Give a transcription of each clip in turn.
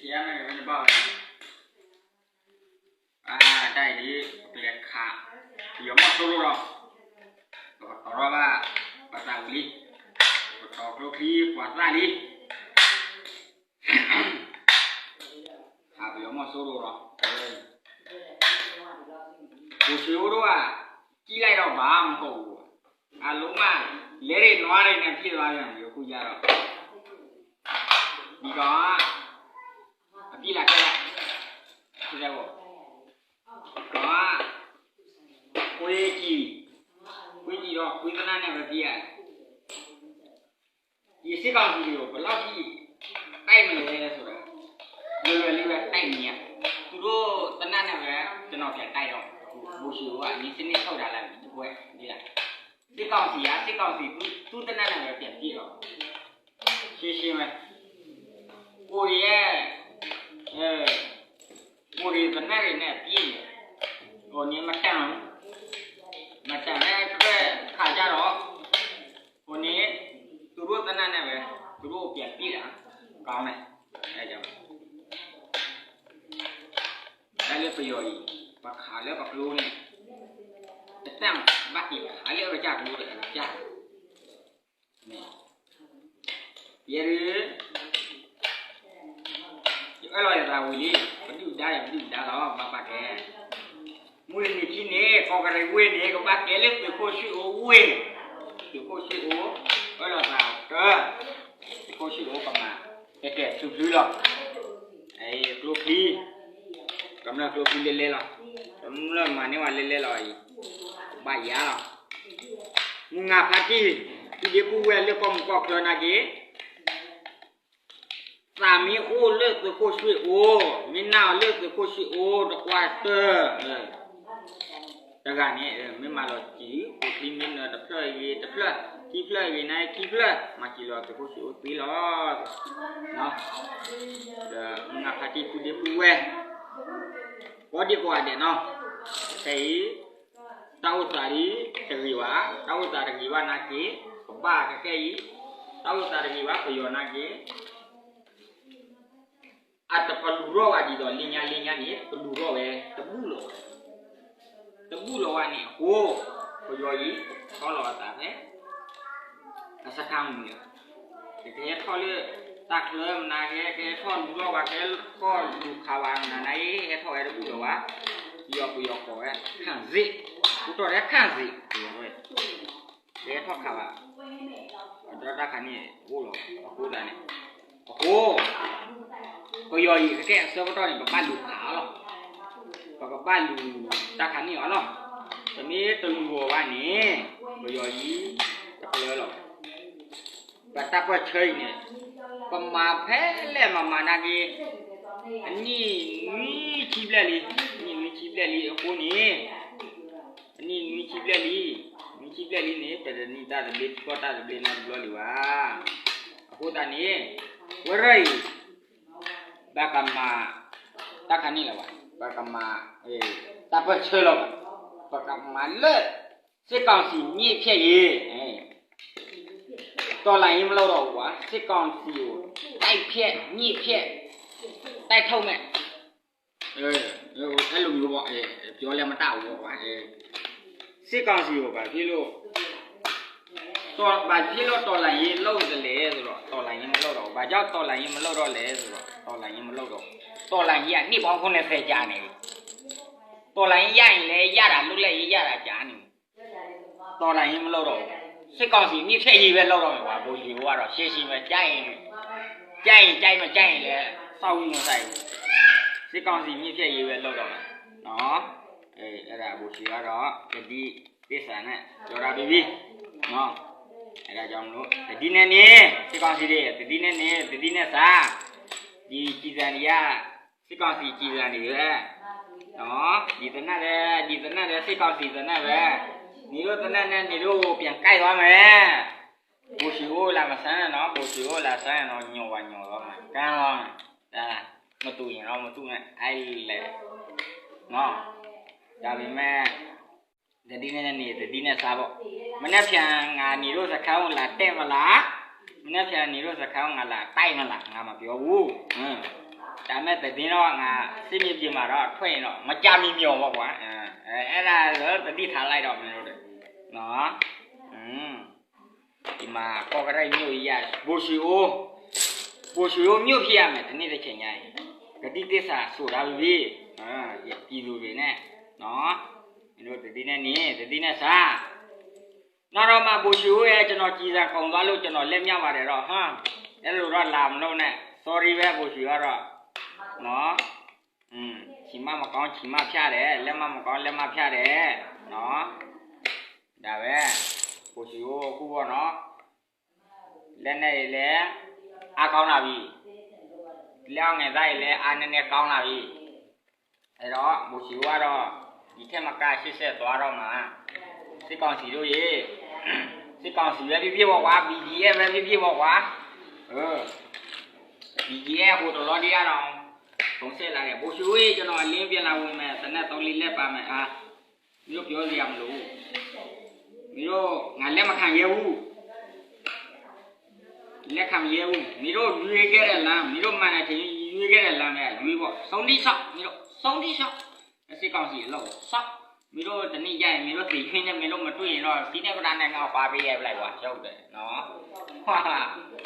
ယၤန့ၣ် မ့ၢ်တဘၣ်ဝဲ အတၢ်အံၤဒ် ပကလဲၤခး ပယီၤမီၢ်စိရိၤလီၤ. ပကတီၤထီၣ်ဘၣ် ပသးဝံၤလံ, ပတီၤကျိချံပှၤသၣ်လံ, ခးပယီၤမီၢ်စိရိၤလီၤ. ပူၤဆှံအိၣ်ဒိၣ်ဘၣ်, ကံၣ်လဲၣ်ဒီးဘၣ်မတၤအိၣ်, အလိမး, လဲၤရ့ၣ်နွါရ့ၣ်န့ၣ် အဖံၣ်လီၤယၤ ယဃုယၤဒီး ဒ်ဒီး အဖံၣ်လၢ်ခဲလၢာ်, ဒီး ခွ့ကံၢ်, ခွ့ကံၢ်ဒီးခွ့သနၢ်န့ၣ် ပဖံၣ်ဧါ, ယစ့ၢ်ကီးစံးဒ်အံၤ ပလီၢ်ခံ တိုက်မလဲၤလဲၤဆိဒီး လွယ်လွယ်လေးပဲ တိုက်မလဲၤ, သူတို့သေနတ်နဲ့ပဲ ကျွန်တော်ပြန်တိုက်တော့ ဘိုလ်ရှုအိုဝ်က နည်းစနစ်ထုတ်ထားလိုက်ပြီ တစ်ဖွဲ့ ဒီလား, စစ်ကောင်စီက စစ်ကောင်စီ သူ့သေနတ်နဲ့ပဲ ပြန်ပစ်တော့ ရှင်းရှင်းပဲ, ကိုရီးယား အဲ ကိုရီးသေနတ်တွေနဲ့ ပစ်နေတယ်, ဟိုနေ့မတန်ဘူး, မတန်တဲ့အတွက်ခါကြတော့ ဟိုနေ့ သူတို့သေနတ်နဲ့ပဲ သူတို့ကိုပြန်ပစ်တာ ကောင်းတယ်, အဲကြောင့် တၢ်လၢပယီၤအံၤ ပခးလၢပကျိန့ၣ် တတၢ်ဘၣ်က့ၤခးလၢအကစၢ်ကျိဒီးအကစၢ်န့ၣ် ယဲဒၣ် ယအၢၣ်လီၤယသးဝံၤလံ, ပဒုၣ်ဒါယပဒုၣ်ဒါလီၤ ဘၣ်ပာ်ကဲ, မုၢ်တနံၤခံန့ၣ် ကီၢ်ကရံၣ်ဝ့ၢ်န့ၣ် ကဘၣ်ကဲလၢသုးခိၣ်ဆှ့ၣ်အိၣ်ဝ့ၢ်, သုးခိၣ်ဆှ့ၣ်အိၣ် အၢၣ်လီၤသးတၢ်, သုးခိၣ်ဆှ့ၣ်အိၣ်ကမၤ ကဲကဲသုးဖျုလီၤ, အကျိချံ ကမျၢၢ်ကျိချံလဲလဲလီၤ, ကမျၢၢ်မၤန့ၢ်ဝဲလဲလဲလီၤအံၤ, ဘၣ်ယၤလီၤ, မုၢ်ငါဖါတံၢ် ပုၢ်ဒ့ပုၢ်ဝဲၢ်လၢကီၢ်မုၢ်ကီၢ်ချၢနာ်က့ၤ သးမ့ၢ်အိၣ်လၢသုးခိၣ်ဆှ့ၣ်အိၣ်, မ့ၢ်နၢ်အီၤလၢသုးခိၣ်ဆှ့ၣ်အိၣ်တကွၢ်တၢၢ်, တဂၤန့ၣ် မ့ၢ်မၤလီၤစံး ကျိချံမ့ၢ်နၢၤတဖျၢၣ်အံၤဂ့ၤ တဖျၢၣ် ခံဖျၢၣ်အံၤဂ့ၤန့ၣ် ခံဖျၢၣ် မၤစံးလီၤသုးခိၣ်ဆှ့ၣ်အိၣ်သ့လီၤ, ဒီးမုၢ်ငါဖါတံၢ်ပုၢ်ဒ့ပုၢ်ဝဲၢ် ကိးဒံကိးဂၤဒဲးနီၤ, ခဲအံၤ တၢ်အိၣ်သးဒ်တဂ့ၤဘၣ်, တၢ်အိၣ်သးတဂ့ၤဘၣ်နာ်က့ၤ ကဘၣ်ကကဲအံၤ, တၢ်အိၣ်သးတဂ့ၤဘၣ်ပယီၤနာ်က့ၤ အတပလူၤထီၣ်ဘၣ်ဒ်သိးလၢညါလၢညါန့ၣ် ပလူၤထီၣ်ဝဲ တဘူၣ်လီၤဝဲ, တဘူၣ်လီၤဝဲန့ၣ်အဃိ ပယီၤအံၤ ထီၣ်လီၤအသးဖဲ အစခါမုၢ်လီၤ, ကဟဲထီၣ်လၢတၢ်ချၢမနုၤက့ ကဟဲထီၣ်လူၤထီၣ်ဝဲ ကဟဲထီၣ်လူၤခးဝဲမနုၤန့ၣ် ဟဲထီၣ်ဝဲတဘူၣ်လီၤဝဲ, ယီၤပယီၤကိးဝဲ ခၣ်စ့ၣ်, အိၣ်တ့ၢ်ထဲခၣ်စ့ၣ် ပယီၤဝဲ ကဟဲထီၣ်ခးဘၣ်, အဒီတၢ်ခါန့ၣ်အိၣ်လီၤ အဃိသတးန့ၣ်, အဃိ ပယီၤအံၤကကဲအဆၢကတီၢ်န့ၣ် ပဘၣ်လူၤခးအီၤလီၤ, ပကဘၣ်လူၤတၢ်ခါန့ၣ်အီၤလီၤ, ပမ့ၢ်တလူၤအီၤဘၣ်န့ၣ် ပယီၤအံၤ တပျၢလီၤ, ပတၢ်ပၢၢ်ဆၢအံၤန့ၣ် ပမၤဖဲလဲၣ်မၤမၤနာ်က့ၤ အနံၣ်နွံဆံဘျဲၣ်လံ, နံၣ်နွံဆံဘျဲၣ်လံအဃိန့ၣ် အနံၣ်နွံဆံဘျဲၣ်လံ, နွံဆံဘျဲၣ်လံန့ၣ် ပတနံၤတၢ်သဘျ့ ထံကီၢ်တၢ်သဘျ့နီတဘျီလံဘၣ်, အဃိသတးန့ၣ် ဝဲရၢၢ်အံၤ ဘၣ်ကမၤ တၢ်ခါန့ၣ်လီၤဘၣ်, ဘၣ်ကမၤ တၢ်ပၢၢ်ဆၢလီၤဘၣ်, ပကမၤလၢ စစ်ကောင်စီ မြစ်ဖြတ်ရေး တော်လှန်ရေးမလုပ်တော့ဘူးကွာ, စစ်ကောင်စီကို တိုက်ဖြတ် မြစ်ဖြတ် တိုက်ထုတ်မယ်, အဲလိုမျိုးပေါ့, ပြောလည်းမတတ်ဘူးပေါ့ကွာ,စစ်ကောင်စီကို ဘာဖြစ်လို့ တော် ဘာဖြစ်လို့ တော်လှန်ရေးလုပ်သလဲဆိုတော့ တော်လှန်ရေးမလုပ်တော့ဘူး, ဘာကြောင့် တော်လှန်ရေးမလုပ်တော့လဲဆိုတော့ တော်လှန်ရေးမလုပ်တော့ဘူး, တော်လှန်ရေးက နှစ်ပေါင်းခုနှစ်ဆယ်ကြာနေပြီ, တော်လှန်ရေးရရင်လည်းရတာ လွတ်လပ်ရေးရတာကြာနေပြီ, တော်လှန်ရေးမလုပ်တော့ဘူး, စစ်ကောင်စီ မြစ်ဖြတ်ရေးပဲလုပ်တော့မယ်ကွာ, ဗိုလ်ချုပ်ကတော့ ရှင်းရှင်းပဲ, ကြိုက်ရင် ကြိုက်ရင်ကြိုက်, မကြိုက်ရင်လည်း စောင့်ပြီးမဆိုင်ဘူး, စစ်ကောင်စီ မြစ်ဖြတ်ရေးပဲလုပ်တော့မယ်နော်, အဲ အဲ့ဒါ ဗိုလ်ချုပ်ကတော့ ကတိသစ္စာနဲ့ ပြောထားပြီးပြီနော်, အဲ့ဒါကြောင့်မလို့ သတိနဲ့နေ, စစ်ကောင်စီတွေ သတိနဲ့နေ, သတိနဲ့စား, ဒီကျည်ဆံတွေက စစ်ကောင်စီကျည်ဆံတွေပဲနော်, ဒီသေနတ်လည်း ဒီသေနတ်လည်း စစ်ကောင်စီသေနတ်ပဲ, နင်တို့သေနတ်နဲ့ နင်တို့ကို ပြန်ကိုက်သွားမယ်, ဗိုလ်ချုပ်ကို လာမဆန်းနဲ့နော်, ဗိုလ်ချုပ်ကို လာဆန်းရင်တော့ ညော်ပါညော်သွားမယ်, ကမ်းသွားမယ်, ဒါ မတူရင်တော့ မတူနဲ့, အဲ့လဲနော်, ဒါပေမဲ့ သတိနဲ့နေ, သတိနဲ့စားပေါ့, မနက်ဖြန် ငါ နေတို့စခန်းကို လာတက်မလား, မနက်ဖြန် နေတို့စခန်းကို ငါ လာတိုက်မလား, ငါ မပြောဘူး, ဟမ် တၢ်မ့ၢ်သဒ့နီၣ် ငါစ့မ့ၢ်ဘျ့မးဒီးထွဲအံၤနီၣ် မကၢ်မံမံၤအီၤဘၣ်ကွၢ်, အဲၣ်ဒၣ်လၢသဒ့ထးလၢ်ဒီးမ့ၢ်, ယမၤကီၢ်ကရၢၢ်မိၢ်ယၤ ဘိၣ်ဆံးအိၣ်, ဘိၣ်ဆံးအိၣ်မိၢ်ဖံးယၤမ့ၢ်တန့ၢ်တဆဲးညါအံၤ, ကဒံၣ်သ့ၣ်သးစိာ်တၢ်ဝံၤ, ယပံၤသူၣ်ဘ့ၣ်န့ၣ်, မ့ၢ်ဒိၣ်သဒ့န့ၣ်န့ၣ် သဒ့န့ၣ်စၢ် နီၢ်ဒီးမၤဘိၣ်ဆံးအိၣ်ဝဲ ကျွန်တော်ကျည်ဆံကုန်သွားလို့ ကျွန်တော်လက်မြတ်ပါတယ်ဒီး ဟါ, အဲၣ်လိာ်ထီၣ်လၢမနုၤန့ၣ် sorry ဝဲ ဘိၣ်ဆံးအိၣ်ဒီး, ဆံးမမကောင်း ဆံးမဖျားတယ်, လက်မမကောင်း လက်မဖျားတယ်, ဒၣ်ဝဲ, ဘိၣ်ဆံးအိၣ်ဃူဂီၢ်နီၣ်, လက်နက်တွေလည်း အားကောင်းလာပြီ, လက်အောင်ငယ်သားတွေလည်း အားနည်းနည်းကောင်းလာပြီ, အဲတော့ ဘိၣ်ဆံးအိၣ်ဒီး ဒီထက်မက ရှေ့ဆက်သွားတော့မှာ, စစ်ကောင်စီတို့ရေ, စစ်ကောင်စီပဲဖြစ်ဖြစ်ပေါ့ကွာ, BGF ပဲဖြစ်ဖြစ်ပေါ့ကွာ, BGF ဟိုတလောဒီးအရောင် သုံးဆင့်လာတယ်, ဘိၣ်ဆံးအိၣ်ရေ ကျွန်တော်အလင်းပြန်လာဝင်မယ်, သေနတ်သုံးလေးလက်ပါမယ်, အာ, မင်းတို့ပြောစရာမလိုဘူး, မင်းတို့ ငါလက်မခံရဲဘူး, လက်ခံမရဲဘူး, မင်းတို့ရွေးခဲ့တဲ့လမ်း, မင်းတို့မှန်တယ်ထင်ရင် ရွေးခဲ့တဲ့လမ်းပဲရွေးပေါ့, ဆုံးဖြတ်ပေါ့, မင်းတို့ ဆုံးဖြတ်ပေါ့, စစ်ကောင်စီအလုပ်ပေါ့, မင်းတို့တနေ့ကျရင် မင်းတို့သေခွင့်နဲ့ မင်းတို့မတွေ့ရင်တော့ ဖီးနၢ်ပဒါနၢ်ငါပှၤပယဲပလိုက်ကွာ, ရုပ်တယ်နော်, ဘိၣ်ဆံးအိၣ်တို့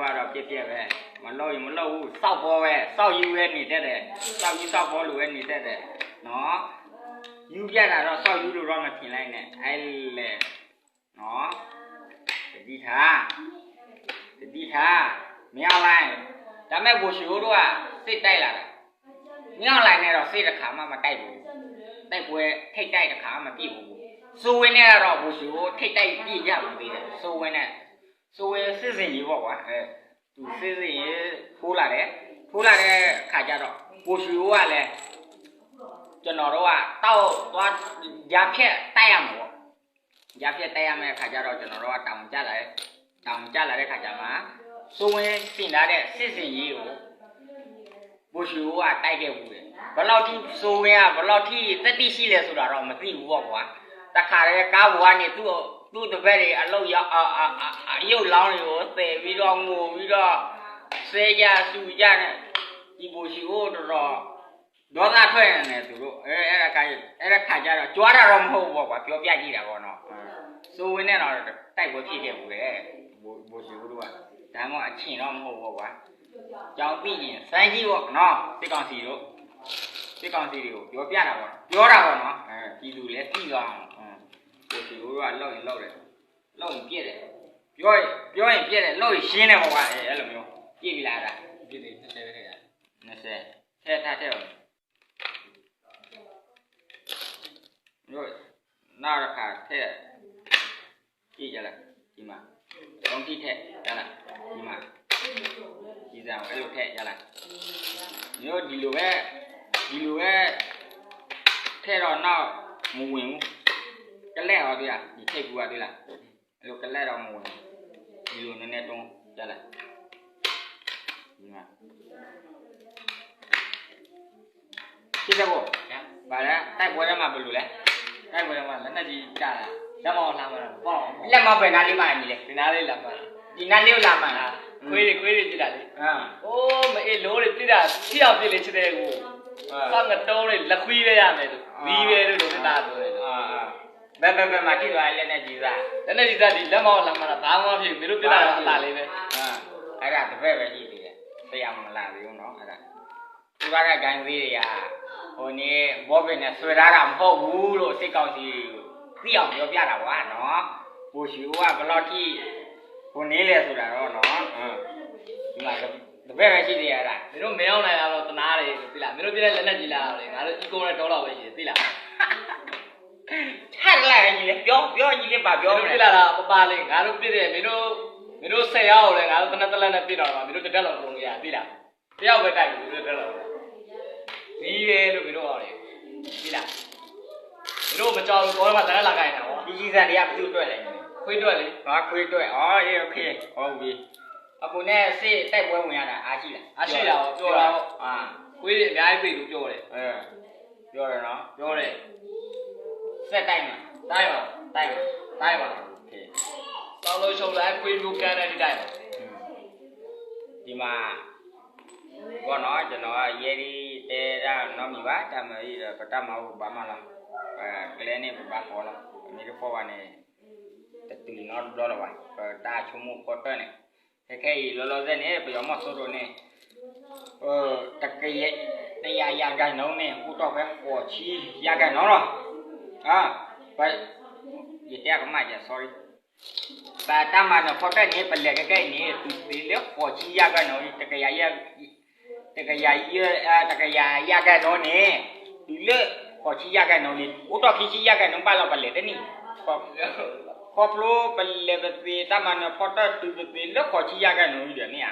ကတော့ ပျက်ပျက်ပဲ, မလုပ်ရင်မလုပ်ဘူး, စောင့်ဖော်ပဲ, စောင့်ယူပဲနေတတ်တယ်, စောင့်ယူစောင့်ဖော်လိုပဲနေတတ်တယ်နော်, ယူပြတာတော့ စောင့်ယူလို့တော့မထင်လိုက်နဲ့, အဲလဲ, နော်, သတိထား, သတိထား, မင်းအောင်လှိုင်, ဒါပေမဲ့ ဘိုလ်ရှုကိုတို့က စစ်တိုက်လာတာ, မင်းအောင်လှိုင်နဲ့တော့ စစ်တစ်ခါမှမတိုက်ဘူး, တိုက်ပွဲထိပ်တိုက်တစ်ခါမှမဖြစ်ဘူး, စိုးဝင်းနဲ့ကတော့ ဘိုလ်ရှုကိုထိပ်တိုက်ပြစ်ကြမှာသေးတယ်, စိုးဝင်းနဲ့, စိုးဝင်းစစ်ဆင်ရေးပေါ့ကွာ, အဲ, သူစစ်ဆင်ရေးထိုးလာတယ်, ထိုးလာတဲ့အခါကျတော့ ဘိုလ်ရှုကိုကလည်း ကျွန်တော်တို့က တောက်သွား ကြားဖြတ်တိုက်ရမှာပေါ့, ကြားဖြတ်တိုက်ရမယ့်အခါကျတော့ ကျွန်တော်တို့က တာဝန်ကျလာတယ်, တာဝန်ကျလာတဲ့အခါကျမှ စိုးဝင်းဆင်ထားတဲ့စစ်ဆင်ရေးကို ဘိုလ်ရှုကိုက တိုက်ခဲ့ဖူးတယ်, ဘယ်လောက်ထိ စိုးဝင်းက ဘယ်လောက်ထိ သတ္တိရှိလဲဆိုတာတော့ မသိဘူးပေါ့ကွာ, တခါတည်းကားပေါ်ကနေ သူ့, သူ့တပည့်တွေ အလုပ်ရောက်, အ, အ, အ, အရုပ်လောင်းတွေကို သယ်ပြီးတော့ ငိုပြီးတော့ ဆဲကြ ဆူကြနဲ့, ဒီဘိုလ်ရှုကိုတော်တော် ဒေါသထွက်နေတယ်သူတို့, အဲ, အဲ, အဲ့ဒါခါကျတော့ ကြွားတာတော့မဟုတ်ဘူးပေါ့ကွာ, ပြောပြကြည့်တာပေါ့နော်, စိုးဝင်းနဲ့တော့ တိုက်ပွဲဖြစ်ခဲ့ဖူးတယ်, ဘိုလ်, ဘိုလ်ရှုကိုတို့က, ဒါမှမဟုတ် အချိန်တော့မဟုတ်ဘူးပေါ့ကွာ, ကြောင်းသိရင် စမ်းကြည့်ပေါ့နော်, စစ်ကောင်စီတို့, စစ်ကောင်စီတွေကို ပြောပြတာပေါ့နော်, ပြောတာပေါ့နော်, အဲ, ပြည်သူလည်းသိသွားအောင်, အဲ, ဘိုလ်ရှုကိုတို့က လုပ်ရင်လုပ်တယ်, လုပ်ရင်ပြစ်တယ်, ပြောရင်, ပြောရင်ပြစ်တယ်, လုပ်ရင်ရှင်းတယ်ပေါ့ကွာ, အဲ, အဲ့လိုမျိုး, ပြစ်ပြီလားအဲ့ဒါ, ပြစ်တယ်, နှစ်ဆယ်ပဲထည့်တာ, နှစ်ဆယ်, ထည့်ထားထည့်ပါဦး, နောက်တစ်ခါထည့်, ကြည့်ကြလား, ဒီမှာ, သုံးထိထည့်ကြလား, ဒီမှာ, ကြည့်စမ်း, အဲ့လိုထည့်ကြလား, မျိုးဒီလိုပဲ, ဒီလိုပဲ, ထည့်တော့နောက်မဝင်ဘူး, ကလဲၣ်ရောတွေ့လား, ဒီထည့်ကူကတွေ့လား, အဲ့လိုကလဲၣ်တော့မဝင်ဘူး, ဒီလိုနည်းနည်းတွန်းကြလား, ဒီမှာ, ဖြစ်တဲ့ကို, ဘာလဲ, တိုက်ပွဲထဲမှာဘယ်လိုလဲ, တိုက်ပွဲထဲမှာ လက်နက်ကြီးကျတာ, လက်မအောင်လှမ်းမလား, လက်မအောင်လှမ်းမလား, လက်မအောင်လှမ်းမလား, ဒီနားလေးလာမလား, ဒီနားလေးလာမလား, ခွေးတွေ, ခွေးတွေကြည့်တာလေ, အိုး မအေးလို့တဲ့ ပြစ်တာ ထိအောင်ပြစ်လေ ချစ်တဲ့ကို, အာ, စောင့်ကတုံးလေ လက်ခွေးပဲရမယ်လို့, သီးပဲလို့ လို့ မင်းသားပြောတယ်လို့, အာ, အာ, ဘယ်, ဘယ်, ဘယ်မှာထိသွားလဲ လက်နက်ကြီးစ, လက်နက်ကြီးစ ဒီလက်မအောင်လှမ်းမလား, ဘာမှမဖြစ်ဘူး, မင်းတို့ပြစ်တာတော့ အသာလေးပဲ, အာ, အဲ့ဒါတပည့်ပဲရှိသေးတယ်, ဆရာမလာသေးဘူးနော်, အဲ့ဒါ, သူကတည်းက ဂိုဏ်းသေးတွေက, ဟိုနေ့ ဘောပင်နဲ့ဆွဲထားတာမဟုတ်ဘူးလို့ စစ်ကောင်စီ သိအောင်ပြောပြတာပါနော်, ဘိုလ်ရှုက ဘယ်လောက်ထိ ဟိုနေ့လဲဆိုတာတော့နော်, ဒီမှာတပည့်ပဲရှိသေးရတာ, မင်းတို့မင်းအောင်လှိုင်ကတော့ တနာတယ် သိလား, မင်းတို့ပြစ်တဲ့ လက်နက်ကြီးလား, ငါတို့ အီးကိုး နဲ့ တောလောက်ပဲရှိတယ် သိလား, ဟဲ့ တလဲၣ် ညီလေး, ပြော, ပြော ညီလေး, ဘာပြောမလဲ, မင်းတို့ပြစ်လာတာ ပပာ်လေ, ငါတို့ပြစ်တယ်, မင်းတို့, မင်းတို့ ဆယ်ယောက်ကိုလည်း ငါတို့ သေနတ်တစ်လက်နဲ့ ပစ်တော့မှာ, မင်းတို့ တစ်တပ်လုံး ကုန်လို့ရတယ် သိလား, တစ်ယောက်ပဲ တိုက်တယ်, မင်းတို့ တစ်တပ်လုံး, မင်းပဲလို့ မင်းတို့ ဟောတယ်, သိလား, မင်းတို့ မကြောက်လို့ တောထဲမှာ သေနတ်လာကိုင်နေတာပေါ့, ဒီကြီးစံတွေက ဘယ်သူ့အတွက်လဲ, ခွေးအတွက်လေ, ဟာ ခွေးအတွက်, အော် အေး okay, ဟုတ်ပြီ, အကိုနဲ့ စစ်တိုက်ပွဲဝင်ရတာ အားရှိလား, အားရှိလား, ပြောတာပေါ့, အာ, ခွေးတွေ အများကြီး တွေ့လို့ ပြောတယ်, အဲ, ပြောတယ်နော်, ပြောတယ်, ဆက်တိုက်မှာ, တိုက်ပါ, တိုက်ပါ, တိုက်ပါ, okay, စောင့်လို့ ရှုံးလို့ အဲ့ခွေးမျိုး ကမ်းတဲ့ ဒီတိုင်းပါ, ဒီမှာ ဂီၢ်နီၤ ယနီၤ ယဲဒ်တဲတၢ်နီတမံၤဘၣ် တၢ်မၤအံၤဒီး ပတၢ်မၤအိၣ်ပဘၣ်မၤလီၤ, ပကျဲန့ၣ်ပဘၣ်ဃီလီၤ, ပမ့ၢ်တဖီၣ်ဘၣ်န့ၣ် တတုၤနီတဘျီလၢၤဘၣ်, ပတၢ်ဆိကမိၣ်ဖီတၢၢ်န့ၣ်, ခဲခဲအံၤလီၤလီၤဆဲးန့ၣ် ပယီၤမီၢ်စိရိၤန့ၣ် တကယၤယၤကၤနီၤန့ၣ် အိၣ်ထီၣ်ဖဲဃိးဆံယၤကၤနီၤလီၤ, ယတဲကမၣ်ယၤ sorry ပတၢ်မၤနၢၤဖီတၢၢ်န့ၣ် ပလဲၤခဲခဲအံၤန့ၣ် တုၤသ့လၢဃိးဆံယၤကၤနီၤ, တကယၤယၤကၤနီၤန့ၣ် တုၤလၢဃိးဆံယၤကၤနီၤလံ, အိၣ်တ့ၢ်ခံဆံယၤကၤနီၤဘၣ်လီၤ ပလဲၤတန့ၢ်, ခီဖျိပလဲၤပသ့တၢ်မၤနၢၤဖီတၢၢ်တုၤပသ့လၢဃိးဆံယၤကၤနီၤအံၤဒီးန့ၣ်ဧါ,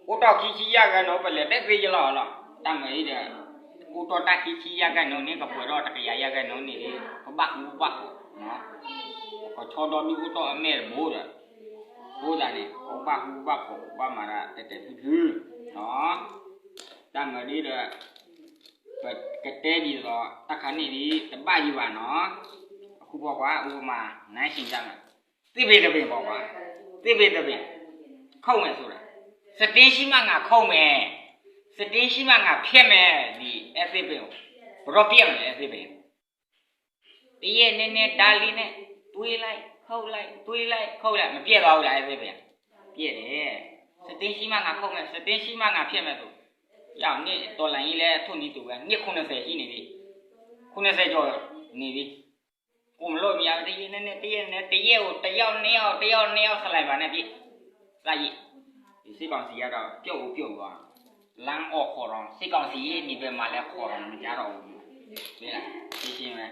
အိၣ်တ့ၢ်ခံဆံယၤကၤနီၤ ပလဲၤတသ့ယလီၤလီၤ, တၢ်မၤအံၤဒီး အိၣ်တ့ၢ်တၢ်ခံဆံယၤကၤနီၤန့ၣ် ကပှဲၤဒီးတကယၤယၤကၤနီၤန့ၣ် ပဘၣ်ဃူဘၣ်ဖိး ကဆီဒီဒူၣ်အိၣ်တ့ၢ်အမဲာ်တဘိဒီး, အဃိသတးန့ၣ် ပဘၣ်ဃူဘၣ်ဖိး ပဘၣ်မၤတၢ်တဲာ်တဲာ်ဖျုးဖျုး, တၢ်မၤဒ်ဒီး ပကတဲဒ်သိး တၢ်ခါန့ၣ်ဒ် တဘၣ်ယံၤဘၣ်နီၤ, အဃိပှၤကွၢ် ဥပမာ နၢ်စံၣ်တၢ်မၤ, သ့ၣ်ဘ့ၣ်တဘ့ၣ်ပှၤကွၢ်, သ့ၣ်ဘ့ၣ်တဘ့ၣ်, ခိၣ်မဲာ်ဆိုတာ, စတ့ရှိမှငါခုတ်မယ်, စတ့ရှိမှငါဖျက်မယ်, ဒ်အဲသ့ၣ်ဘ့ၣ်, ပရီပျဲၢ်န့ၣ် အဲသ့ၣ်ဘ့ၣ် တယဲၢ်နဲနဲဒါလံန့ၣ်, တွေးလိုက် ခုတ်လိုက် တွေးလိုက် ခုတ်လိုက် မပျဲၢ်ဘၣ်ဘူးလၢ အဲသ့ၣ်ဘ့ၣ်, ပျဲၢ်န့ၣ်, စတ့ရှိမှငါခုတ်မယ်, စတ့ရှိမှငါဖျက်မယ် သိး, ယၤန့ၣ် တော်လှန်ရေးလဲ အထိၣ်နံၤတူာ်ဝဲ နှစ်ခုနှစ်ဆယ်ရှိနေပြီ, ခုနှစ်ဆယ်ကျော်နေပြီ, ကိုမလို့မရဘူး, တယဲၢ်နဲနဲ တယဲၢ်နဲနဲ တယဲၢ်အိၣ် တစ်ယောက် နှစ်ယောက် တစ်ယောက် နှစ်ယောက် စလိုက်ပါနဲ့ ပြစ်, စရစ်, ဒီစစ်ကောင်စီကတော့ ပြုတ်ကိုပြုတ်သွား, လမ်းအော်ခေါ်တော့ စစ်ကောင်စီ နေပဲမှာလဲခေါ်တော့ မကြားတော့ဘူး, ရှင်းရှင်းပဲ,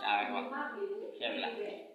ဒါပဲပေါ့, ရှင်းပြီလား.